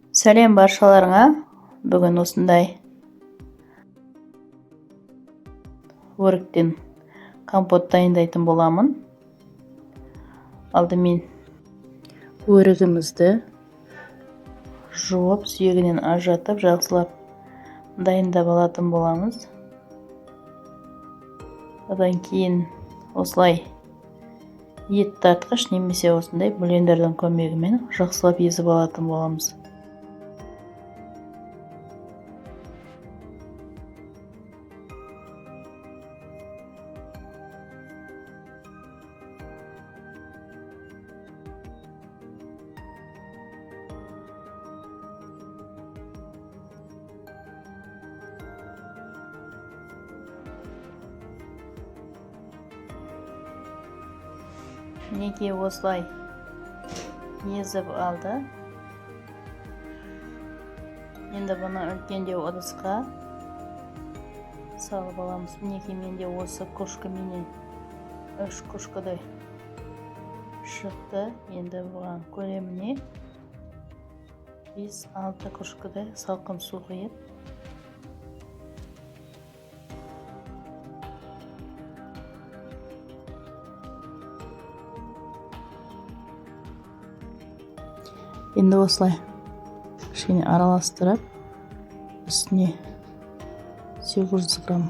Сәлем баршаларыңа. Бүгін осындай өріктен компот дайындайтын боламын. Алдымен өрігімізді жуып, сүйегінен ажыратып, жақсылап дайындап алатын боламыз. Одан кейін осылай ет тартқыш немесе осындай блендердің көмегімен жақсылап езіп алатын боламыз. Мінекей осылай езіп алды. Енді бұны үлкендеу ыдысқа салып аламыз. Мінекей менде осы кружкаменен 3 кружкадай шықты. Енді бұған көлеміне 5-6 кружкадай салқын су құйып, енді осылай кішкене араластырып, үстіне 800 грамм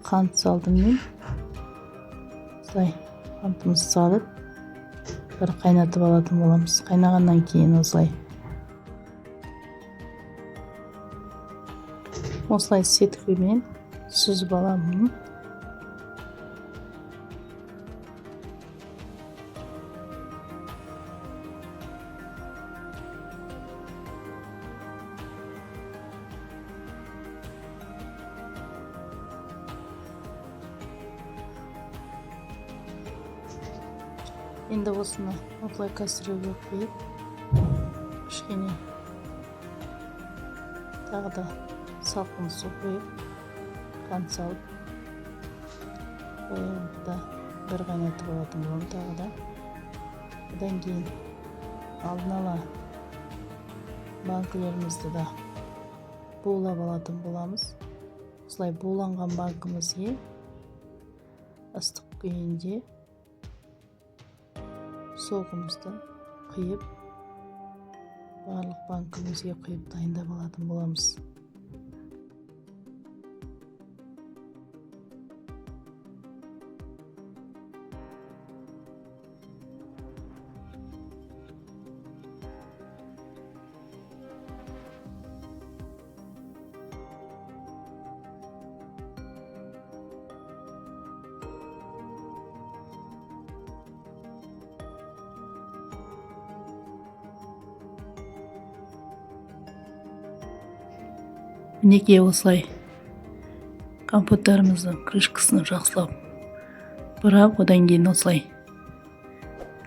қант салдым мен. Осылай қантымызды салып, бір қайнатып алатын боламыз. Қайнағаннан кейін осылай сеткімен сүзіп аламын. Енді осыны осылай кастрюльге құйып, кішкене тағы да салқын су құйып, қант салып, да бір қайнатып алатын боламын тағы да. Одан кейін алдын ала банкілерімізді да булап алатын боламыз. Осылай буланған банкімізге ыстық күйінде соғымызды құйып, барлық банкімізге құйып дайындап алатын боламыз. Мінекей осылай компоттарымыздың крышкасын жақсылап бұрап, одан кейін осылай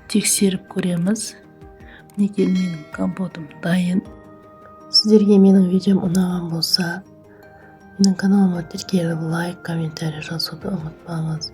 тексеріп көреміз. Мінекей менің компотым дайын. Сіздерге менің видеом ұнаған болса, менің каналыма тіркеліп, лайк, комментарий жазуды ұмытпаңыз.